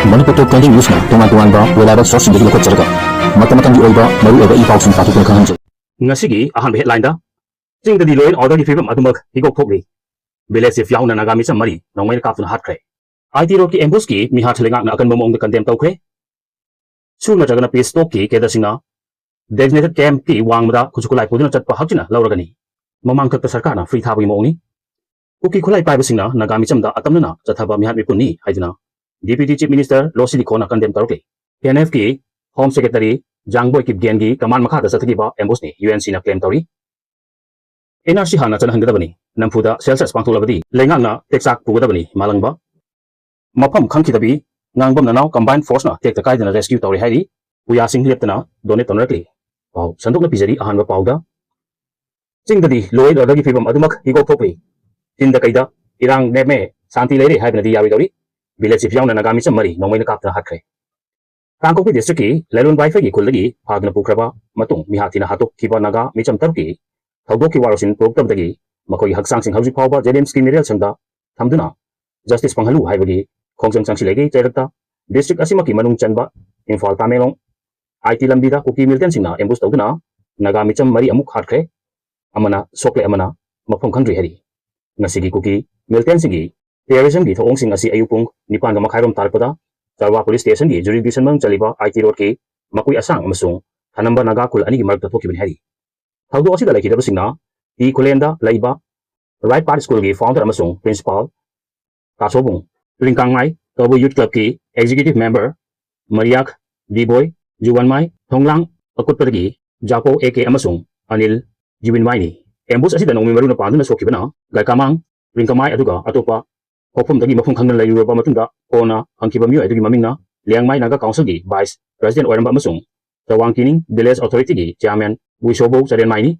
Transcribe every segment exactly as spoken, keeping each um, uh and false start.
ꯃꯅꯤꯄꯨꯔ ꯇꯣꯞ twenty ꯅ꯭ꯌꯨꯁꯅ ꯇꯣꯉꯥꯟ ꯇꯣꯉꯥꯟꯕ reliable sourceꯁꯤꯡꯗꯒꯤ ꯂꯧꯈꯠꯆꯔꯒ ꯃꯇꯝ ꯃꯇꯝꯒꯤ ꯑꯣꯏꯕ ꯃꯔꯨꯑꯣꯏꯕ ꯏ ꯄꯥꯎꯁꯤꯡ ꯄꯥꯊꯣꯛꯇꯨꯅ ꯈꯪꯍꯟꯖꯩ꯫ ꯉꯁꯤꯒꯤ ꯑꯍꯥꯟꯕ headlineꯗ ꯆꯤꯡꯗꯗꯤ law and orderꯒꯤ ꯐꯤꯕꯝ ꯑꯗꯨꯃꯛ ꯍꯤꯒꯣꯛ ꯊꯣꯛꯂꯤ꯫ Village chief ꯌꯥꯎꯅ ꯅꯥꯒꯥ ꯃꯤꯆꯝ ꯃꯔꯤ ꯅꯣꯡꯃꯩꯅ ꯀꯥꯞꯇꯨꯅ ꯍꯥꯠꯈ꯭ꯔꯦ꯫ ꯑꯥꯏ ꯇꯤ ꯔꯣꯗꯀꯤ ambushꯀꯤ ꯃꯤꯍꯥꯠ ꯂꯩꯉꯥꯛꯅ ꯑꯀꯟꯕ ꯃꯑꯣꯡꯗ condemn ꯇꯧꯈ꯭ꯔꯦ꯫ ꯁꯨ ꯅꯠꯇ꯭ꯔꯒꯅ peace talkꯀꯤ cadreꯁꯤꯡꯅ designated campꯀꯤ ꯋꯥꯡꯃꯗ ꯈꯨꯠꯁꯨ ꯈꯨꯠꯂꯥꯏ ꯄꯨꯗꯨꯅ ꯆꯠꯄ ꯍꯛꯆꯤꯟꯅ ꯂꯧꯔꯒꯅꯤ꯫ ꯃꯃꯥꯡꯊꯛꯇ ꯁꯔꯀꯥꯔꯅ free ꯊꯥꯕꯒꯤ ꯃꯑꯣꯡꯅꯤ꯫ ꯀꯨꯀꯤ ꯈꯨꯠꯂꯥꯏ ꯄꯥꯏꯕꯁꯤꯡꯅ ꯅꯥꯒꯥ ꯃꯤꯆꯝꯗ ꯑꯇꯝꯅꯅ ꯆꯠꯊꯕ ꯃꯤꯍꯥꯠ ꯃꯤꯄꯨꯟꯅꯤ ꯍꯥꯏꯗꯨꯅ Deputy Chief Minister ꯂꯣ ꯁꯤꯗꯤꯈꯣꯅ condemn ꯇꯧꯔꯛꯂꯤ꯫ ꯑꯦꯟ ꯑꯦꯐꯀꯤ Home Secretary ꯖꯥꯡꯕꯣꯏ ꯀꯤꯞꯒꯦꯟꯒꯤ command ꯃꯈꯥꯗ ꯆꯠꯊꯈꯤꯕ ambushꯅꯤ UNCꯅ claim ꯇꯧꯔꯤ꯫ ꯑꯦꯟ ꯑꯥꯔ ꯁꯤ ꯍꯥꯟꯅ ꯆꯠꯅꯍꯟꯒꯗꯕꯅꯤ꯫ ꯅꯝꯐꯨꯗ census ꯄꯥꯡꯊꯣꯛꯂꯕꯗꯤ ꯂꯩꯉꯥꯛꯅ ꯇꯦꯛꯆꯥꯛ ꯄꯨꯒꯗꯕꯅꯤ ꯃꯥꯂꯪꯕ꯫ ꯃꯐꯝ ꯈꯪꯈꯤꯗꯕꯤ ꯉꯥꯡꯕꯝ ꯅꯅꯥꯎ combined forceꯅ ꯇꯦꯛꯇ ꯀꯥꯏꯗꯅ rescue ꯇꯧꯔꯦ ꯍꯥꯏꯔꯤ꯫ ꯄꯨꯌꯥꯁꯤꯡ ꯂꯦꯞꯇꯅ donate ꯇꯧꯅꯔꯛꯂꯤ꯫ ꯄꯥꯎ ꯁꯟꯗꯣꯛꯅ ꯄꯤꯖꯔꯤ ꯑꯍꯥꯟꯕ ꯄꯥꯎꯗ꯫ ꯆꯤꯡꯗꯗꯤ law and orderꯒꯤ ꯐꯤꯕꯝ ꯑꯗꯨꯃꯛ ꯍꯤꯒꯣꯛ ꯊꯣꯛꯂꯤ꯫ ꯆꯤꯡꯗ ꯀꯩꯗ ꯏꯔꯥꯡ ꯅꯦꯝꯃꯦ, ꯁꯥꯟꯇꯤ ꯂꯩꯔꯦ ꯍꯥꯏꯕꯅꯗꯤ ꯌꯥꯔꯣꯏꯗꯧꯔꯤ꯫ Village chief ꯌꯥꯎꯅ ꯅꯥꯒꯥ ꯃꯤꯆꯝ ꯃꯔꯤ ꯅꯣꯡꯃꯩꯅ ꯀꯥꯞꯇꯨꯅ ꯍꯥꯠꯈ꯭ꯔꯦ꯫ ꯀꯥꯡꯄꯣꯛꯄꯤ districtꯀꯤ ꯂꯩꯂꯣꯟ ꯕꯥꯏꯐꯩꯒꯤ ꯈꯨꯜꯗꯒꯤ ꯐꯥꯗꯨꯅ ꯄꯨꯈ꯭ꯔꯕ ꯃꯇꯨꯡ ꯃꯤꯍꯥꯠ ꯊꯤꯅ ꯍꯥꯠꯇꯣꯛꯈꯤꯕ ꯅꯥꯒꯥ ꯃꯤꯆꯝ ꯇꯔꯨꯛꯀꯤ ꯊꯧꯗꯣꯛꯀꯤ ꯋꯥꯔꯣꯜꯁꯤꯡ ꯄꯨꯔꯛꯇꯕꯗꯒꯤ ꯃꯈꯣꯏꯒꯤ ꯍꯛꯆꯥꯡꯁꯤꯡ ꯍꯧꯖꯤꯛ ꯐꯥꯎꯕ ꯖꯦꯅꯤꯝꯁꯀꯤ ꯃꯤꯔꯦꯜꯁꯪꯗ ꯊꯝꯗꯨꯅ justice ꯐꯪꯍꯜꯂꯨ ꯍꯥꯏꯕꯒꯤ ꯈꯣꯡꯖꯪ ꯆꯪꯁꯤꯜꯂꯛꯏ꯫ ꯆꯩꯔꯛꯇ district ꯑꯁꯤꯃꯛꯀꯤ ꯃꯅꯨꯡ ꯆꯟꯕ ꯏꯝꯐꯥꯜ ꯇꯥꯃꯦꯡꯂꯣꯡ ꯑꯥꯏ ꯇꯤ ꯂꯝꯕꯤꯗ ꯀꯨꯀꯤ militantꯁꯤꯡꯅ ambush ꯇꯧꯗꯨꯅ ꯅꯥꯒꯥ ꯃꯤꯆꯝ ꯃꯔꯤ ꯑꯃꯨꯛ ꯍꯥꯠꯈ꯭ꯔꯦ꯫ ꯑꯃꯅ ꯁꯣꯛꯂꯦ, ꯑꯃꯅ ꯃꯐꯝ ꯈꯪꯗ꯭ꯔꯤ ꯍꯥꯏꯔꯤ꯫ ꯉꯁꯤꯒꯤ ꯀꯨꯀꯤ militantꯁꯤꯡꯒꯤ terrorismꯒꯤ ꯊꯧꯑꯣꯡꯁꯤꯡ ꯑꯁꯤ ꯑꯌꯨꯛ ꯄꯨꯡ ꯅꯤꯄꯥꯟꯒ ꯃꯈꯥꯏꯔꯣꯝ ꯇꯥꯔꯛꯄꯗ ꯆꯥꯔꯋꯥ police stationꯒꯤ jurisdiction ꯃꯅꯨꯡ ꯆꯜꯂꯤꯕ ꯑꯥꯏ ꯇꯤ ꯔꯣꯗꯀꯤ ꯃꯀꯨꯏ ꯑꯁꯥꯡ ꯑꯃꯁꯨꯡ ꯊꯅꯝꯕ ꯅꯥꯒꯥ ꯈꯨꯜ ꯑꯅꯤꯒꯤ ꯃꯔꯛꯇ ꯊꯣꯛꯈꯤꯕꯅꯤ ꯍꯥꯏꯔꯤ꯫ ꯊꯧꯗꯣꯛ ꯑꯁꯤꯗ ꯂꯩꯈꯤꯗꯕꯁꯤꯡꯅ ꯇꯤ ꯈꯨꯂꯦꯟꯗ ꯂꯩꯕ Right Path Schoolꯒꯤ founder ꯑꯃꯁꯨꯡ principal ꯀꯥꯁꯣꯕꯨꯡ, ꯔꯤꯡꯀꯥꯡꯃꯥꯏ Kabui Youth Clubꯀꯤ executive member ꯃꯔꯤꯌꯥꯛ ꯗꯤꯕꯣꯏ, ꯖꯨꯋꯟꯃꯥꯏ ꯊꯣꯡꯂꯥꯡ ꯑꯀꯨꯠꯄꯗꯒꯤ ꯖꯥꯄꯣ A K ꯑꯃꯁꯨꯡ ꯑꯅꯤꯜ ꯖꯤꯋꯤꯟꯃꯥꯏꯅꯤ꯫ Ambush ꯑꯁꯤꯗ ꯅꯣꯡꯃꯩ ꯃꯔꯨꯅ ꯄꯥꯟꯗꯨꯅ ꯁꯣꯛꯈꯤꯕꯅ ꯒꯥꯏꯀꯥꯃꯥꯡ, ꯔꯤꯡꯀꯃꯥꯏ ꯑꯗꯨꯒ ꯑꯇꯣꯞꯄ ꯍꯧꯐꯝꯗꯒꯤ ꯃꯐꯝ ꯈꯪꯗꯅ ꯂꯩꯔꯨꯔꯕ ꯃꯇꯨꯡꯗ ꯀꯣꯟꯅ ꯐꯪꯈꯤꯕ ꯃꯤꯑꯣꯏ ꯑꯗꯨꯒꯤ ꯃꯃꯤꯡꯅ ꯂꯤꯌꯥꯡꯃꯥꯏ ꯅꯥꯒꯥ councilꯒꯤ vice president ꯑꯣꯏꯔꯝꯕ ꯑꯃꯁꯨꯡ ꯇꯋꯥꯡ ꯀꯤꯅꯤꯡ village authorityꯒꯤ chairman ꯋꯤꯁꯣꯕꯧ ꯆꯔꯦꯟꯃꯥꯏꯅꯤ꯫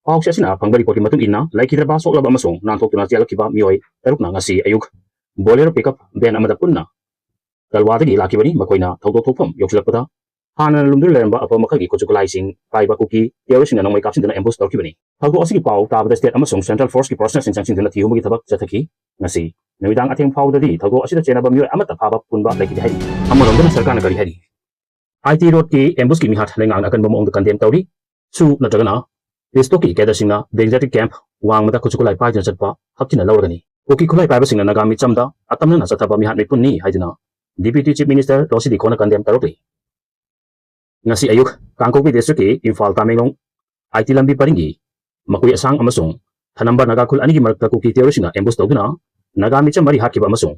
ꯄꯥꯎꯆꯦ ꯑꯁꯤꯅ ꯐꯪꯕ reportꯀꯤ ꯃꯇꯨꯡ ꯏꯟꯅ ꯂꯩꯈꯤꯗ꯭ꯔꯕ, ꯁꯣꯛꯂꯕ ꯑꯃꯁꯨꯡ ꯅꯥꯟꯊꯣꯛꯇꯨꯅ ꯆꯦꯜꯂꯛꯈꯤꯕ ꯃꯤꯑꯣꯏ ꯇꯔꯨꯛꯅ ꯉꯁꯤ ꯑꯌꯨꯛ Bolero pickup van ꯑꯃꯗ ꯄꯨꯟꯅ ꯀꯜꯋꯥꯗꯒꯤ ꯂꯥꯛꯈꯤꯕꯅꯤ꯫ ꯃꯈꯣꯏꯅ ꯊꯧꯗꯣꯛ ꯊꯣꯛꯐꯝ ꯌꯧꯁꯤꯜꯂꯛꯄꯗ ꯍꯥꯟꯅꯅ ꯂꯨꯝꯗꯨꯅ ꯂꯩꯔꯝꯕ ꯑꯐꯕ ꯃꯈꯜꯒꯤ ꯈꯨꯠꯁꯨ ꯈꯨꯠꯂꯥꯏꯁꯤꯡ ꯄꯥꯏꯕ ꯀꯨꯀꯤ terroristꯁꯤꯡꯅ ꯅꯣꯡꯃꯩ ꯀꯥꯞꯁꯤꯟꯗꯨꯅ ambush ꯇꯧꯔꯛꯈꯤꯕꯅꯤ꯫ ꯊꯧꯗꯣꯛ ꯑꯁꯤꯒꯤ ꯄꯥꯎ ꯇꯥꯕꯗ state ꯑꯃꯁꯨꯡ central forceꯀꯤ personnelꯁꯤꯡ ꯆꯪꯁꯤꯟꯗꯨꯅ ꯊꯤꯍꯨꯝꯕꯒꯤ ꯊꯕꯛ ꯆꯠꯊꯈꯤ꯫ ꯉꯁꯤ ꯅꯨꯃꯤꯗꯥꯡ ꯑꯊꯦꯡ ꯐꯥꯎꯕꯗꯗꯤ ꯊꯧꯗꯣꯛ ꯑꯁꯤꯗ ꯆꯦꯟꯅꯕ ꯃꯤꯑꯣꯏ ꯑꯃꯠꯇ ꯐꯥꯕ ꯄꯨꯟꯕ ꯂꯩꯈꯤꯗꯦ ꯍꯥꯏꯔꯤ꯫ ꯑꯃꯔꯣꯝꯗꯅ ꯁꯔꯀꯥꯔꯅ ꯀꯔꯤ ꯍꯥꯏꯔꯤ? ꯑꯥꯏ ꯇꯤ ꯔꯣꯗꯀꯤ ꯑꯦꯝꯕꯨꯁꯀꯤ ꯃꯤꯍꯥꯠ ꯂꯩꯉꯥꯛꯅ ꯑꯀꯟꯕ ꯃꯑꯣꯡꯗ ꯀꯟꯗꯦꯝ ꯇꯧꯔꯤ꯫ ꯁꯨ ꯅꯠꯇ꯭ꯔꯒꯅ ꯄꯤꯁꯇꯣꯛꯀꯤ ꯀꯦꯗꯔꯁꯤꯡꯅ ꯗꯦꯖꯔꯠꯀꯤ ꯀꯦꯝꯞ ꯋꯥꯡꯃꯗ ꯈꯨꯠꯁꯨ ꯈꯨꯠꯂꯥꯏ ꯄꯥꯏꯗꯨꯅ ꯆꯠꯄ ꯍꯛꯊꯤꯅ ꯂꯧꯔꯒꯅꯤ꯫ ꯀꯨꯀꯤ ꯈꯨꯠꯂꯥꯏ ꯄꯥꯏꯕꯁꯤꯡꯅ ꯅꯥꯒꯥ ꯃꯤꯆꯝꯗ ꯑꯇꯝꯅꯅ ꯆꯠꯊꯕ ꯃꯤꯍꯥꯠ ꯃꯤꯄꯨꯟꯅꯤ ꯍꯥꯏꯗꯨꯅ ꯗꯤꯄ꯭ꯌꯨꯇꯤ ꯆꯤꯐ ꯃꯤꯅꯤꯁꯇꯔ ꯔꯣꯁꯤꯗꯤ ꯈꯣꯅ ꯀꯟꯗꯦꯝ ꯇꯧꯔꯛꯂꯤ꯫ ꯉꯁꯤ ꯑꯌꯨꯛ ꯀꯥꯡꯄꯣꯛꯄꯤ ꯗꯤꯁꯇ꯭ꯔꯤꯛꯀꯤ ꯏꯝꯐꯥꯜ ꯇꯥꯃꯦꯡꯂꯣꯡ ꯑꯥꯏ ꯇꯤ ꯂꯝꯕꯤ ꯄꯔꯤꯡꯒꯤ ꯃꯀꯨꯏ ꯑꯁꯥꯡ ꯑꯃꯁꯨꯡ ꯊꯅꯝꯕ ꯅꯥꯒꯥ ꯈꯨꯜ ꯑꯅꯤꯒꯤ ꯃꯔꯛꯇ ꯀꯨꯀꯤ ꯇꯦꯔꯣꯔꯤꯁꯁꯤꯡꯅ ꯑꯦꯝꯕꯨꯁ ꯇꯧꯗꯨꯅ ꯅꯥꯒꯥ ꯃꯤꯆꯝ ꯃꯔꯤ ꯍꯥꯠꯈꯤꯕ ꯑꯃꯁꯨꯡ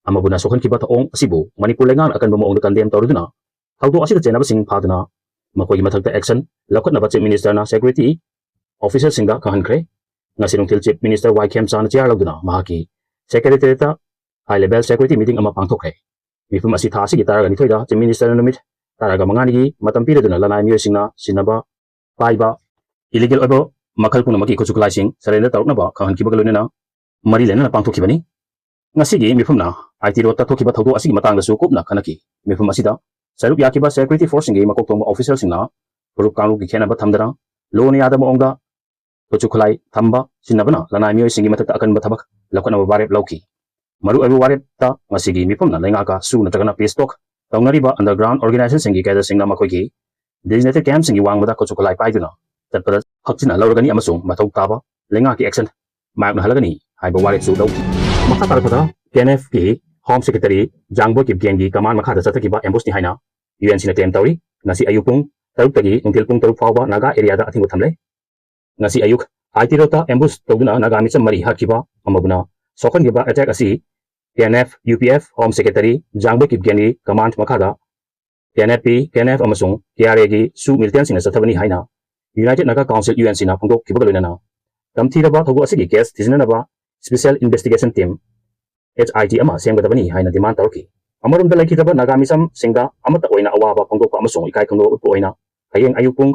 ꯑꯃꯕꯨꯅ ꯁꯣꯛꯍꯟꯈꯤꯕ ꯊꯧꯑꯣꯡ ꯑꯁꯤꯕꯨ ꯃꯅꯤꯄꯨꯔ ꯂꯩꯉꯥꯛꯅ ꯑꯀꯟꯕ ꯃꯑꯣꯡꯗ ꯀꯟꯗꯦꯝ ꯇꯧꯔꯗꯨꯅ ꯊꯧꯗꯣꯛ ꯑꯁꯤꯗ ꯆꯦꯟꯅꯕꯁꯤꯡ ꯐꯥꯗꯨꯅ ꯃꯈꯣꯏꯒꯤ ꯃꯊꯛꯇ ꯑꯦꯛꯁꯟ ꯂꯧꯈꯠꯅꯕ ꯆꯤꯐ ꯃꯤꯅꯤꯁꯇꯔꯅ ꯁꯦꯀ꯭ꯌꯨꯔꯤꯇꯤ ꯑꯣꯐꯤꯁꯔꯁꯤꯡꯗ ꯈꯪꯍꯟꯈ꯭ꯔꯦ꯫ ꯉꯁꯤ ꯅꯨꯡꯊꯤꯜ ꯆꯤꯐ ꯃꯤꯅꯤꯁꯇꯔ ꯋꯥꯏ ꯈꯦꯝꯆꯥꯅ ꯆꯤꯌꯥꯔ ꯂꯧꯗꯨꯅ ꯃꯍꯥꯛꯀꯤ ꯁꯦꯀ꯭ꯔꯦꯇꯦꯔꯤꯌꯦꯠꯇ ꯍꯥꯏ ꯂꯦꯚꯦꯜ ꯁꯦꯀ꯭ꯌꯨꯔꯤꯇꯤ ꯃꯤꯇꯤꯡ ꯑꯃ ꯄꯥꯡꯊꯣꯛꯈ꯭ꯔꯦ꯫ ꯃꯤꯐꯝ ꯑꯁꯤ ꯊꯥ ꯑꯁꯤꯒꯤ ꯇꯔꯥꯒ ꯅꯤꯊꯣꯏꯗ ꯆꯤꯐ ꯃꯤꯅꯤꯁꯇꯔꯅ ꯅꯨꯃꯤꯠ ꯇꯔꯥꯒ ꯃꯉꯥꯅꯤꯒꯤ ꯃꯇꯝ ꯄꯤꯔꯗꯨꯅ ꯂꯅꯥꯏ ꯃꯤꯑꯣꯏꯁꯤꯡꯅ ꯁꯤꯖꯤꯟꯅꯕ ꯄꯥꯏꯕ ꯏꯂꯤꯒꯦꯜ ꯑꯣꯏꯕ ꯃꯈꯜ ꯄꯨꯝꯅꯃꯛꯀꯤ ꯈꯨꯠꯁꯨ ꯈꯨꯠꯂꯥꯏꯁꯤꯡ ꯁꯔꯦꯟꯗꯔ ꯇꯧꯔꯛꯅꯕ ꯈꯪꯍꯟꯈꯤꯕꯒ ꯂꯣꯏꯅꯅ ꯃꯔꯤ ꯂꯩꯅꯅ ꯄꯥꯡꯊꯣꯛꯈꯤꯕꯅꯤ꯫ ꯉꯁꯤꯒꯤ ꯃꯤꯐꯝꯅ ꯑꯥꯏ ꯇꯤ ꯔꯣꯗꯇ ꯊꯣꯛꯈꯤꯕ ꯊꯧꯗꯣꯛ ꯑꯁꯤꯒꯤ ꯃꯇꯥꯡꯗꯁꯨ ꯀꯨꯞꯅ ꯈꯟꯅꯈꯤ꯫ ꯃꯤꯐꯝ ꯑꯁꯤꯗ ꯁꯔꯨꯛ ꯌꯥꯈꯤꯕ ꯁꯦꯀ꯭ꯌꯨꯔꯤꯇꯤ ꯐꯣꯔꯁꯁꯤꯡꯒꯤ ꯃꯀꯣꯛ ꯊꯣꯡꯕ ꯑꯣꯐꯤꯁꯔꯁꯤꯡꯅ ꯐꯨꯔꯨꯞ ꯀꯥꯡꯂꯨꯞꯀꯤ ꯈꯦꯠꯅꯕ ꯊꯝꯗꯅ ꯂꯣꯅ ꯌꯥꯗꯕ ꯃꯑꯣꯡꯗ ꯈꯨꯠꯁꯨ ꯈꯨꯠꯂꯥꯏ ꯊꯝꯕ ꯁꯤꯖꯤꯟꯅꯕꯅ ꯂꯅꯥꯏ ꯃꯤꯑꯣꯏꯁꯤꯡꯒꯤ ꯃꯊꯛꯇ ꯑꯀꯟꯕ ꯊꯕꯛ ꯂꯧꯈꯠꯅꯕ ꯋꯥꯔꯦꯞ ꯂꯧꯈꯤ꯫ ꯃꯔꯨꯑꯣꯏꯕ ꯋꯥꯔꯦꯞꯇ ꯉꯁꯤꯒꯤ ꯃꯤꯐꯝꯅ ꯂꯩꯉꯥꯛꯀ ꯁꯨ ꯅꯠꯇ꯭ꯔꯒꯅ ꯄꯤꯁ ꯇꯣꯛ ꯇꯧꯅꯔꯤꯕ ꯑꯟꯗꯔꯒ꯭ꯔꯥꯎꯟ ꯑꯣꯔꯒꯅꯥꯏꯖꯦꯁꯟꯁꯤꯡꯒꯤ ꯀꯦꯗꯔꯁꯤꯡꯅ ꯃꯈꯣꯏꯒꯤ ꯗꯤꯖꯤꯅꯦꯇꯦꯠ ꯀꯦꯝꯞꯁꯤꯡꯒꯤ ꯋꯥꯡꯃꯗ ꯈꯨꯠꯁꯨ ꯈꯨꯠꯂꯥꯏ ꯄꯥꯏꯗꯨꯅ ꯆꯠꯄꯗ ꯍꯛꯆꯤꯟꯅ ꯂꯧꯔꯒꯅꯤ ꯑꯃꯁꯨꯡ ꯃꯊꯧ ꯇꯥꯕ ꯂꯩꯉꯥꯛꯀꯤ ꯑꯦꯛꯁꯟ ꯃꯥꯌꯣꯛꯅꯍꯜꯂꯒꯅꯤ ꯍꯥꯏꯕ ꯋꯥꯔꯦꯞꯁꯨ ꯂꯧꯈꯤ꯫ ꯃꯈꯥ ꯇꯥꯔꯛꯄꯗ ꯀꯦ ꯑꯦꯟ ꯑꯦꯐꯀꯤ ꯍꯣꯝ ꯁꯦꯀ꯭ꯔꯦꯇꯔꯤ ꯖꯥꯡꯕꯣꯏ ꯀꯤꯞꯒꯦꯟꯒꯤ ꯀꯃꯥꯟ ꯃꯈꯥꯗ ꯆꯠꯊꯈꯤꯕ ꯑꯦꯝꯕꯨꯁꯅꯤ ꯍꯥꯏꯅ ꯌꯨ ꯑꯦꯟ ꯁꯤꯅ ꯀ꯭ꯂꯦꯝ ꯇꯧꯔꯤ꯫ ꯉꯁꯤ ꯑꯌꯨꯛ ꯄꯨꯡ ꯇꯔꯨꯛꯇꯒꯤ ꯅꯨꯡꯊꯤꯜ ꯄꯨꯡ ꯇꯔꯨꯛ ꯐꯥꯎꯕ ꯅꯥꯒꯥ ꯑꯦꯔꯤꯌꯥꯗ ꯑꯊꯤꯡꯕ ꯊꯝꯂꯦ꯫ ꯉꯁꯤ ꯑꯌꯨꯛ ꯑꯥꯏ ꯇꯤ ꯔꯣꯗꯇ ꯑꯦꯝꯕꯨꯁ ꯇꯧꯗꯨꯅ ꯅꯥꯒꯥ ꯃꯤꯆꯝ ꯃꯔꯤ ꯍꯥꯠꯈꯤꯕ ꯑꯃꯕꯨꯅ ꯁꯣꯛꯍꯟꯈꯤꯕ ꯑꯦꯇꯦꯛ ꯑꯁꯤ K N F U P F home secretary Jangboi ꯀꯤꯞꯒꯦꯟꯒꯤ ꯀꯃꯥꯟ ꯃꯈꯥꯗ K N F P, K N F ꯑꯃꯁꯨꯡ ꯀꯦ ꯑꯥꯔ ꯑꯦꯒꯤ ꯁꯨ ꯃꯤꯂꯤꯇꯦꯟꯁꯤꯡꯅ ꯆꯠꯊꯕꯅꯤ ꯍꯥꯏꯅ United Naga Council, U N ꯁꯤꯅ ꯐꯣꯡꯗꯣꯛꯈꯤꯕꯒ ꯂꯣꯏꯅꯅ ꯇꯝꯊꯤꯔꯕ ꯊꯧꯗꯣꯛ ꯑꯁꯤꯒꯤ ꯀꯦꯁ ꯊꯤꯖꯤꯟꯅꯅꯕ special investigation team, H I T, ꯑꯃ ꯁꯦꯝꯒꯗꯕꯅꯤ ꯍꯥꯏꯅ ꯗꯤꯃꯥꯟ ꯇꯧꯔꯛꯈꯤ꯫ ꯑꯃꯔꯣꯝꯗ ꯂꯩꯈꯤꯗ꯭ꯔꯕ ꯅꯥꯒꯥ ꯃꯤꯆꯝꯁꯤꯡꯗ ꯑꯃꯠꯇ ꯑꯣꯏꯅ ꯑꯋꯥꯕ ꯐꯣꯡꯗꯣꯛꯄ ꯑꯃꯁꯨꯡ ꯏꯀꯥꯏ ꯈꯨꯝꯅꯕ ꯎꯠꯄ ꯑꯣꯏꯅ ꯍꯌꯦꯡ ꯑꯌꯨꯛ ꯄꯨꯡ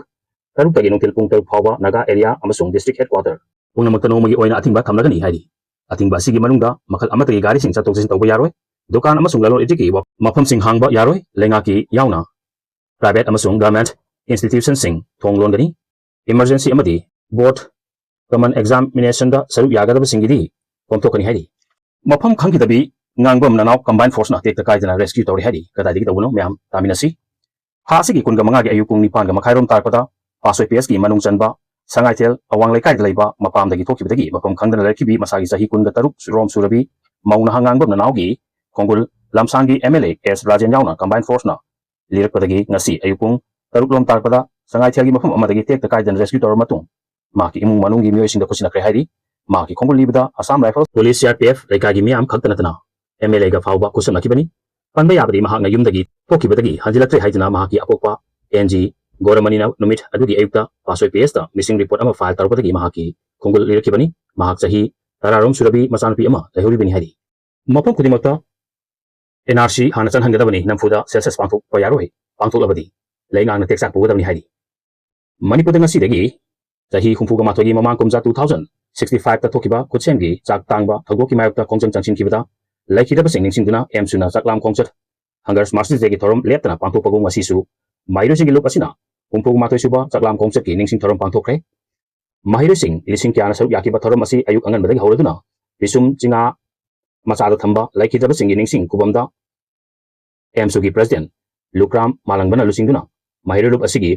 ꯇꯔꯨꯛꯇꯒꯤ ꯅꯨꯡꯊꯤꯜ ꯄꯨꯡ ꯇꯔꯨꯛ ꯐꯥꯎꯕ ꯅꯥꯒꯥ ꯑꯦꯔꯤꯌꯥ ꯑꯃꯁꯨꯡ ꯗꯤꯁꯇ꯭ꯔꯤꯛ ꯍꯦꯗꯀ꯭ꯋꯥꯇꯔ ꯄꯨꯝꯅꯃꯛꯇ ꯅꯣꯡꯃꯒꯤ ꯑꯣꯏꯅ ꯑꯊꯤꯡꯕ ꯊꯝꯂꯒꯅꯤ ꯍꯥꯏꯔꯤ꯫ ꯑꯊꯤꯡꯕ ꯑꯁꯤꯒꯤ ꯃꯅꯨꯡꯗ ꯃꯈꯜ ꯑꯃꯠꯇꯒꯤ ꯒꯥꯔꯤꯁꯤꯡ ꯆꯠꯊꯣꯛ ꯆꯠꯁꯤꯟ ꯇꯧꯕ ꯌꯥꯔꯣꯏ, ꯗꯨꯀꯥꯟ ꯑꯃꯁꯨꯡ ꯂꯂꯣꯟ ꯏꯇꯤꯛꯀꯤ ꯋꯥ-, ꯃꯐꯝꯁꯤꯡ ꯍꯥꯡꯕ ꯌꯥꯔꯣꯏ, ꯂꯩꯉꯥꯛꯀꯤ ꯌꯥꯎꯅ ꯄ꯭ꯔꯥꯏꯚꯦꯠ ꯑꯃꯁꯨꯡ ꯒꯚꯔꯟꯃꯦꯟꯠ ꯏꯟꯁꯇꯤꯇ꯭ꯌꯨꯁꯟꯁꯤꯡ ꯊꯣꯡ ꯂꯣꯟꯒꯅꯤ꯫ ꯏꯃꯔꯖꯦꯟꯁꯤ ꯑꯃꯗꯤ ꯕꯣꯔꯗ ꯀꯃꯟ ꯑꯦꯛꯖꯥꯃꯤꯅꯦꯁꯟꯗ ꯁꯔꯨꯛ ꯌꯥꯒꯗꯕꯁꯤꯡꯒꯤꯗꯤ ꯀꯣꯝꯊꯣꯛꯀꯅꯤ ꯍꯥꯏꯔꯤ꯫ ꯃꯐꯝ ꯈꯪꯈꯤꯗꯕꯤ ꯉꯥꯡꯕꯝ ꯅꯅꯥꯎ combined force ꯅ ꯇꯦꯛꯇ ꯀꯥꯏꯗꯅ rescue ꯇꯧꯔꯦ ꯍꯥꯏꯔꯤ꯫ ꯀꯗꯥꯏꯗꯒꯤ ꯇꯧꯕꯅꯣ? ꯃꯌꯥꯝ ꯇꯥꯃꯤꯟꯅꯁꯤ꯫ ꯊꯥ ꯑꯁꯤꯒꯤ ꯀꯨꯟꯒ ꯃꯉꯥꯒꯤ ꯑꯌꯨꯛ ꯄꯨꯡ ꯅꯤꯄꯥꯟꯒ ꯃꯈꯥꯏꯔꯣꯝ ꯇꯥꯔꯛꯄꯗ ꯄꯥꯁꯣꯏ ꯄꯤ ꯑꯦꯁꯀꯤ ꯃꯅꯨꯡ ꯆꯟꯕ ꯁꯉꯥꯏꯊꯦꯜ ꯑꯋꯥꯡ ꯂꯩꯀꯥꯏꯗ ꯂꯩꯕ ꯃꯄꯥꯝꯗꯒꯤ ꯊꯣꯛꯈꯤꯕꯗꯒꯤ ꯃꯐꯝ ꯈꯪꯗꯅ ꯂꯩꯔꯛꯈꯤꯕꯤ ꯃꯁꯥꯒꯤ ꯆꯍꯤ ꯀꯨꯟꯒ ꯇꯔꯨꯛ ꯔꯣꯝ ꯁꯨꯔꯕꯤ ꯃꯧ ꯅꯍꯥ ꯉꯥꯡꯕꯝ ꯅꯅꯥꯎꯒꯤ ꯈꯣꯡꯒꯨꯜ ꯂꯝꯁꯥꯡꯒꯤ M L A S Rajen ꯌꯥꯎꯅ combined force ꯅ ꯂꯤꯔꯛꯄꯗꯒꯤ ꯉꯁꯤ ꯑꯌꯨꯛ ꯄꯨꯡ ꯇꯔꯨꯛ ꯂꯣꯝ ꯇꯥꯔꯛꯄꯗ ꯁꯉꯥꯏꯊꯦꯜꯒꯤ ꯃꯐꯝ ꯑꯃꯗꯒꯤ ꯇꯦꯛꯇ ꯀꯥꯏꯗꯅ rescue ꯇꯧꯔꯕ ꯃꯇꯨꯡ ꯃꯍꯥꯛꯀꯤ ꯏꯃꯨꯡ ꯃꯅꯨꯡꯒꯤ ꯃꯤꯑꯣꯏꯁꯤꯡꯗ ꯈꯨꯠꯁꯤꯟꯅꯈ꯭ꯔꯦ ꯍꯥꯏꯔꯤ꯫ ꯃꯍꯥꯛꯀꯤ ꯈꯣꯡꯒꯨꯜ ꯂꯤꯕꯗ Assam Rifles, Police, C R P F ꯂꯩꯀꯥꯏꯒꯤ ꯃꯤꯌꯥꯝ ꯈꯛꯇ ꯅꯠꯇꯅ ꯑꯦꯝ ꯑꯦꯜ ꯑꯦꯒ ꯐꯥꯎꯕ ꯈꯨꯠꯁꯝꯅꯈꯤꯕꯅꯤ꯫ ꯄꯟꯕ ꯌꯥꯕꯗꯤ ꯃꯍꯥꯛꯅ ꯌꯨꯝꯗꯒꯤ ꯊꯣꯛꯈꯤꯕꯗꯒꯤ ꯍꯟꯖꯤꯜꯂꯛꯇ꯭ꯔꯦ ꯍꯥꯏꯗꯨꯅ ꯃꯍꯥꯛꯀꯤ ꯑꯄꯣꯛꯄ ꯑꯦꯟ ꯖꯤ ꯒꯣꯔꯃꯅꯤꯅ ꯅꯨꯃꯤꯠ ꯑꯗꯨꯒꯤ ꯑꯌꯨꯛꯇ ꯄꯥꯁꯣꯏ ꯄꯤ ꯑꯦꯁꯇ missing report ꯑꯃ file ꯇꯧꯔꯛꯄꯗꯒꯤ ꯃꯍꯥꯛꯀꯤ ꯈꯣꯡꯒꯨꯜ ꯂꯤꯔꯛꯈꯤꯕꯅꯤ꯫ ꯃꯍꯥꯛ ꯆꯍꯤ ꯇꯔꯥꯔꯣꯝ ꯁꯨꯔꯕꯤ ꯃꯆꯥꯅꯨꯄꯤ ꯑꯃ ꯂꯩꯍꯧꯔꯤꯕꯅꯤ ꯍꯥꯏꯔꯤ꯫ ꯃꯐꯝ ꯈꯨꯗꯤꯡꯃꯛꯇ ꯑꯦꯟ ꯑꯥꯔ ꯁꯤ ꯍꯥꯟꯅ ꯆꯪꯍꯟꯒꯗꯕꯅꯤ, ꯅꯝꯐꯨꯗ census ꯄꯥꯡꯊꯣꯛꯄ ꯌꯥꯔꯣꯏ, ꯄꯥꯡꯊꯣꯛꯂꯕꯗꯤ ꯂꯩꯉꯥꯛꯅ ꯇꯦꯛꯆꯥꯛ ꯄꯨꯒꯗꯕꯅꯤ ꯍꯥꯏꯔꯤ꯫ ꯃꯅꯤꯄꯨꯔꯗ ꯉꯁꯤꯗꯒꯤ ꯆꯍꯤ ꯍꯨꯝꯐꯨꯒ ꯃꯥꯊꯣꯏꯒꯤ ꯃꯃꯥꯡ ꯀꯨꯝꯖꯥ two thousand sixty five ꯇ ꯊꯣꯛꯈꯤꯕ ꯈꯨꯠꯁꯦꯝꯒꯤ ꯆꯥꯛ ꯇꯥꯡꯕ ꯊꯧꯗꯣꯛꯀꯤ ꯃꯥꯌꯣꯛꯇ ꯈꯣꯡꯖꯪ ꯆꯪꯁꯤꯟꯈꯤꯕꯗ ꯂꯩꯈꯤꯗꯕꯁꯤꯡ ꯅꯤꯡꯁꯤꯡꯗꯨꯅ ꯑꯦꯝꯁꯨꯅ ꯆꯥꯛꯂꯥꯝ ꯈꯣꯡꯆꯠ, Hunger March Day ꯒꯤ ꯊꯧꯔꯝ ꯂꯦꯞꯇꯅ ꯄꯥꯡꯊꯣꯛꯄꯒꯨꯝ ꯉꯁꯤꯁꯨ ꯃꯍꯩꯔꯣꯏꯁꯤꯡꯒꯤ ꯂꯨꯞ ꯑꯁꯤꯅ ꯍꯨꯝꯐꯨ ꯃꯥꯊꯣꯏ ꯁꯨꯕ ꯆꯥꯛꯂꯥꯝ ꯈꯣꯡꯆꯠꯀꯤ ꯅꯤꯡꯁꯤꯡ ꯊꯧꯔꯝ ꯄꯥꯡꯊꯣꯛꯈ꯭ꯔꯦ꯫ ꯃꯍꯩꯔꯣꯏꯁꯤꯡ ꯂꯤꯁꯤꯡ ꯀꯌꯥꯅ ꯁꯔꯨꯛ ꯌꯥꯈꯤꯕ ꯊꯧꯔꯝ ꯑꯁꯤ ꯑꯌꯨꯛ ꯑꯉꯟꯕꯗꯒꯤ ꯍꯧꯔꯗꯨꯅ ꯄꯤꯁꯨꯝ ꯆꯤꯡꯉꯥ ꯃꯆꯥꯗ ꯊꯝꯕ ꯂꯩꯈꯤꯗ꯭ꯔꯕꯁꯤꯡꯒꯤ ꯅꯤꯡꯁꯤꯡ ꯈꯨꯕꯝꯗ ꯑꯦꯝꯁꯨꯒꯤ president ꯂꯨꯀ꯭ꯔꯥꯝ ꯃꯥꯂꯪꯕꯅ ꯂꯨꯆꯤꯡꯗꯨꯅ ꯃꯍꯩꯔꯣꯏ ꯂꯨꯞ ꯑꯁꯤꯒꯤ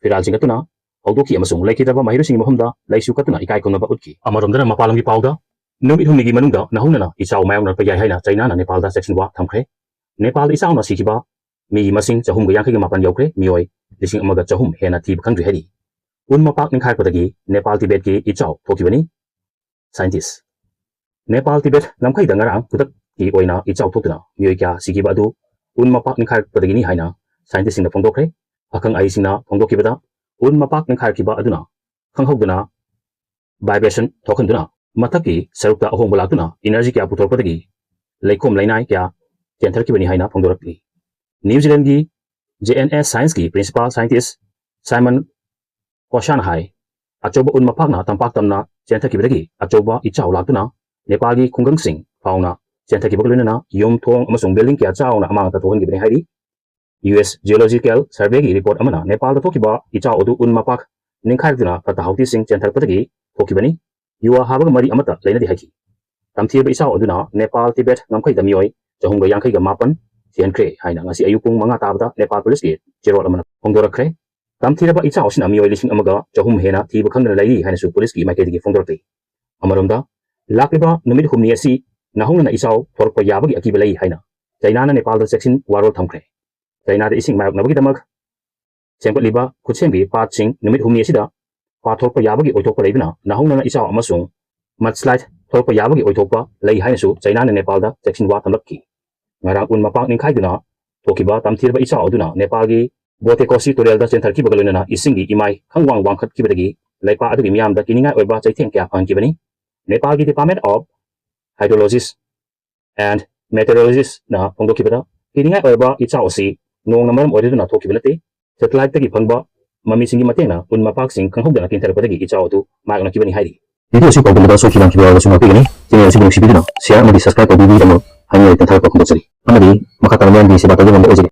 ꯐꯤꯔꯥꯜ ꯆꯤꯡꯈꯠꯇꯨꯅ ꯍꯧꯗꯣꯛꯈꯤ ꯑꯃꯁꯨꯡ ꯂꯩꯈꯤꯗ꯭ꯔꯕ ꯃꯍꯩꯔꯣꯏꯁꯤꯡꯒꯤ ꯃꯐꯝꯗ ꯂꯩꯁꯨ ꯀꯠꯇꯨꯅ ꯏꯀꯥꯏ ꯈꯨꯝꯅꯕ ꯎꯠꯈꯤ꯫ ꯑꯃꯔꯣꯝꯗꯅ ꯃꯄꯥꯟ ꯂꯝꯒꯤ ꯄꯥꯎꯗ ꯅꯨꯃꯤꯠ ꯍꯨꯝꯅꯤꯒꯤ ꯃꯅꯨꯡꯗ ꯅꯧꯍꯧꯅꯅ ꯏꯆꯥꯎ ꯃꯥꯌꯣꯛꯅꯔꯛꯄ ꯌꯥꯏ ꯍꯥꯏꯅ ꯆꯩꯅꯥꯅ ꯅꯦꯄꯥꯜꯗ ꯆꯦꯛꯁꯤꯟꯋꯥ ꯊꯝꯈ꯭ꯔꯦ꯫ ꯅꯦꯄꯥꯜꯗ ꯏꯆꯥꯎꯅ ꯁꯤꯈꯤꯕ ꯃꯤꯒꯤ ꯃꯁꯤꯡ ꯆꯍꯨꯝꯒ ꯌꯥꯡꯈꯩꯒ ꯃꯥꯄꯟ ꯌꯧꯈ꯭ꯔꯦ, ꯃꯤꯑꯣꯏ ꯂꯤꯁꯤꯡ ꯑꯃꯒ ꯆꯍꯨꯝ ꯍꯦꯟꯅ ꯊꯤꯕ ꯈꯪꯗ꯭ꯔꯤ ꯍꯥꯏꯔꯤ꯫ ꯎꯟ ꯃꯄꯥꯛ ꯅꯤꯡꯈꯥꯏꯔꯛꯄꯗꯒꯤ ꯅꯦꯄꯥꯜ ꯇꯤꯕꯦꯠꯀꯤ ꯏꯆꯥꯎ ꯊꯣꯛꯈꯤꯕꯅꯤ꯫ Scientist꯫ ꯅꯦꯄꯥꯜ ꯇꯤꯕꯦꯠ ꯉꯝꯈꯩꯗ ꯉꯔꯥꯡ ꯈꯨꯗꯛꯀꯤ ꯑꯣꯏꯅ ꯏꯆꯥꯎ ꯊꯣꯛꯇꯨꯅ ꯃꯤꯑꯣꯏ ꯀꯌꯥ ꯁꯤꯈꯤꯕ ꯑꯗꯨ ꯎꯟ ꯃꯄꯥꯛ ꯅꯤꯡꯈꯥꯏꯔꯛꯄꯗꯒꯤꯅꯤ ꯍꯥꯏꯅ scientistꯁꯤꯡꯅ ꯐꯣꯡꯗꯣꯛꯈ꯭ꯔꯦ꯫ ꯑꯈꯪ ꯑꯍꯩꯁꯤꯡꯅ ꯐꯣꯡꯗꯣꯛꯈꯤꯕꯗ ꯎꯟ ꯃꯄꯥꯛ ꯅꯤꯡꯈꯥꯏꯔꯛꯈꯤꯕ ꯑꯗꯨꯅ ꯈꯪꯍꯧꯗꯅ vibration ꯊꯣꯛꯍꯟꯗꯨꯅ ꯃꯊꯛꯀꯤ ꯁꯔꯨꯛꯇ ꯑꯍꯣꯡꯕ ꯂꯥꯛꯇꯨꯅ energy ꯀꯌꯥ ꯄꯨꯊꯣꯔꯛꯄꯗꯒꯤ ꯂꯩꯈꯣꯝ ꯂꯩꯅꯥꯏ ꯀꯌꯥ ꯆꯦꯟꯊꯔꯛꯈꯤꯕꯅꯤ ꯍꯥꯏꯅ ꯐꯣꯡꯗꯣꯔꯛꯂꯤ꯫ New Zealandꯒꯤ J N S Scienceꯀꯤ principal scientist Simon Coshan ꯍꯥꯏ, ꯑꯆꯧꯕ ꯎꯟ ꯃꯄꯥꯛꯅ ꯇꯝꯄꯥꯛ ꯇꯝꯅ ꯆꯦꯟꯊꯈꯤꯕꯗꯒꯤ ꯑꯆꯧꯕ ꯏꯆꯥꯎ ꯂꯥꯛꯇꯨꯅ ꯅꯦꯄꯥꯜꯒꯤ ꯈꯨꯡꯒꯪꯁꯤꯡ ꯐꯥꯎꯅ ꯆꯦꯟꯊꯈꯤꯕꯒ ꯂꯣꯏꯅꯅ ꯌꯨꯝ, ꯊꯣꯡ ꯑꯃꯁꯨꯡ building ꯀꯌꯥ ꯆꯥꯎꯅ ꯑꯃꯥꯡ ꯑꯇꯥ ꯊꯣꯛꯍꯟꯈꯤꯕꯅꯤ ꯍꯥꯏꯔꯤ꯫ U S Geological Surveyꯒꯤ report ꯑꯃꯅ ꯅꯦꯄꯥꯜꯗ ꯊꯣꯛꯈꯤꯕ ꯏꯆꯥꯎ ꯑꯗꯨ ꯎꯟ ꯃꯄꯥꯛ ꯅꯤꯡꯈꯥꯏꯔꯛꯇꯨꯅ ꯐꯠꯇ ꯍꯥꯎꯊꯤꯁꯤꯡ ꯆꯦꯟꯊꯔꯛꯄꯗꯒꯤ ꯊꯣꯛꯈꯤꯕꯅꯤ꯫ ꯌꯨ ꯑꯥ ꯍꯥꯕꯒ ꯃꯔꯤ ꯑꯃꯠꯇ ꯂꯩꯅꯗꯦ ꯍꯥꯏꯈꯤ꯫ ꯇꯝꯊꯤꯔꯕ ꯏꯆꯥꯎ ꯑꯗꯨꯅ ꯅꯦꯄꯥꯜ ꯇꯤꯕꯦꯠ ꯉꯝꯈꯩꯗ ꯃꯤꯑꯣꯏ ꯆꯍꯨꯝꯒ ꯌꯥꯡꯈꯩꯒ ꯃꯥꯄꯟ ꯁꯤꯍꯟꯈ꯭ꯔꯦ ꯍꯥꯏꯅ ꯉꯁꯤ ꯑꯌꯨꯛ ꯄꯨꯡ ꯃꯉꯥ ꯇꯥꯕꯗ ꯅꯦꯄꯥꯜ ꯄꯨꯂꯤꯁꯀꯤ ꯆꯦꯔꯣꯜ ꯑꯃꯅ ꯐꯣꯡꯗꯣꯔꯛꯈ꯭ꯔꯦ꯫ ꯇꯝꯊꯤꯔꯕ ꯏꯆꯥꯎ ꯑꯁꯤꯅ ꯃꯤꯑꯣꯏ ꯂꯤꯁꯤꯡ ꯑꯃꯒ ꯆꯍꯨꯝ ꯍꯦꯟꯅ ꯊꯤꯕ ꯈꯪꯗꯅ ꯂꯩꯔꯤ ꯍꯥꯏꯅꯁꯨ ꯄꯨꯂꯤꯁꯀꯤ ꯃꯥꯏꯀꯩꯗꯒꯤ ꯐꯣꯡꯗꯣꯔꯛꯂꯤ꯫ ꯑꯃꯔꯣꯝꯗ, ꯂꯥꯛꯂꯤꯕ ꯅꯨꯃꯤꯠ ꯍꯨꯝꯅꯤ ꯑꯁꯤ ꯅꯥꯍꯧꯅꯅ ꯏꯆꯥꯎ ꯊꯣꯔꯛꯄ ꯌꯥꯕꯒꯤ ꯑꯀꯤꯕ ꯂꯩ ꯍꯥꯏꯅ ꯆꯩꯅꯥꯅ ꯅꯦꯄꯥꯜꯗ ꯆꯦꯛꯁꯤꯟ ꯋꯥꯔꯣꯜ ꯊꯝꯈ꯭ꯔꯦ꯫ ꯆꯩꯅꯥꯗ ꯏꯁꯤꯡ ꯃꯥꯌꯣꯛꯅꯕꯒꯤꯗꯃꯛ ꯁꯦꯝꯒꯠꯂꯤꯕ ꯈꯨꯠꯁꯦꯝꯒꯤ ꯄꯥꯠꯁꯤꯡ ꯅꯨꯃꯤꯠ ꯍꯨꯝꯅꯤ ꯑꯁꯤꯗ ꯄꯥꯠ ꯊꯣꯛꯄ ꯌꯥꯕꯒꯤ ꯑꯣꯏꯊꯣꯛꯄ ꯂꯩꯕꯅ ꯅꯥꯍꯧꯅꯅ ꯏꯆꯥꯎ ꯑꯃꯁꯨꯡ ꯃꯗꯁ꯭ꯂꯥꯏꯗ ꯊꯣꯛꯄ ꯌꯥꯕꯒꯤ ꯑꯣꯏꯊꯣꯛꯄ ꯂꯩ ꯍꯥꯏꯅꯁꯨ ꯆꯩꯅꯥꯅ ꯅꯦꯄꯥꯜꯗ ꯆꯦꯛꯁꯤꯟ ꯋꯥ ꯊꯝꯂꯛꯈꯤ꯫ ꯉꯔꯥꯡ ꯎꯟ ꯃꯄꯥꯛ ꯅꯤꯡꯈꯥꯏꯗꯨꯅ ꯊꯣꯛꯈꯤꯕ ꯇꯝꯊꯤꯔꯕ ꯏꯆꯥꯎ ꯑꯗꯨꯅ ꯅꯦꯄꯥꯜꯒꯤ ꯕꯣꯇꯦꯀꯣꯁꯤ ꯇꯨꯔꯦꯜꯗ ꯆꯦꯟꯊꯔꯛꯈꯤꯕꯒ ꯂꯣꯏꯅꯅ ꯏꯁꯤꯡꯒꯤ ꯏꯃꯥꯏ ꯈꯪꯋꯥꯡ ꯋꯥꯡꯈꯠꯈꯤꯕꯗꯒꯤ ꯂꯩꯄꯥꯛ ꯑꯗꯨꯒꯤ ꯃꯤꯌꯥꯝꯗ ꯀꯤꯅꯤꯡꯉꯥꯏ ꯑꯣꯏꯕ ꯆꯩꯊꯦꯡ ꯀꯌꯥ ꯐꯪꯍꯟꯈꯤꯕꯅꯤ꯫ ꯅꯦꯄꯥꯜꯒꯤ Department of Hydrologist and Meteorologist ꯅ ꯐꯣꯡꯗꯣꯛꯈꯤꯕꯗ, ꯀꯤꯅꯤꯡꯉꯥꯏ ꯑꯣꯏꯔꯕ ꯏꯆꯥꯎ ꯑꯁꯤ ꯅꯣꯡꯅ ꯃꯔꯝ ꯑꯣꯏꯔꯗꯨꯅ ꯊꯣꯛꯈꯤꯕ ꯅꯠꯇꯦ꯫ ꯁꯦꯇꯦꯂꯥꯏꯠꯇꯒꯤ ꯐꯪꯕ ꯃꯃꯤꯁꯤꯡꯒꯤ ꯃꯇꯦꯡꯅ ꯎꯟ ꯃꯄꯥꯛꯁꯤꯡ ꯈꯪꯍꯧꯗꯅ ꯀꯤꯟꯊꯔꯛꯄꯗꯒꯤ ꯏꯆꯥꯎ ꯑꯗꯨ ꯃꯥꯌꯣꯛꯅꯈꯤꯕꯅꯤ ꯍꯥꯏꯔꯤ꯫ ꯚꯤꯗꯤꯑꯣ ꯑꯁꯤ ꯄꯥꯎꯗꯝꯕꯗ ꯁꯣꯏꯈꯤꯕ ꯂꯥꯟꯈꯤꯕ ꯌꯥꯎꯔꯕꯁꯨ ꯉꯥꯛꯄꯤꯒꯅꯤ꯫ ꯆꯦꯅꯦꯜ ꯑꯁꯤꯕꯨ ꯅꯨꯡꯁꯤꯕꯤꯗꯨꯅ ꯁꯤꯌꯥꯔ ꯑꯃꯗꯤ ꯁꯕꯁꯀ꯭ꯔꯥꯏꯕ ꯇꯧꯕꯤꯕꯒꯤꯗꯃꯛ ꯍꯥꯏꯅꯤꯡꯉꯥꯏ ꯂꯩꯇꯅ ꯊꯥꯒꯠꯄ ꯐꯣꯡꯗꯣꯛꯆꯔꯤ꯫ ꯑꯃꯗꯤ ꯃꯈꯥ ꯇꯥꯅ ꯃꯤꯌꯥꯝꯒꯤ ꯁꯦꯕꯥ ꯇꯧꯕ ꯉꯝꯕ ꯑꯣꯏꯖꯒꯦ꯫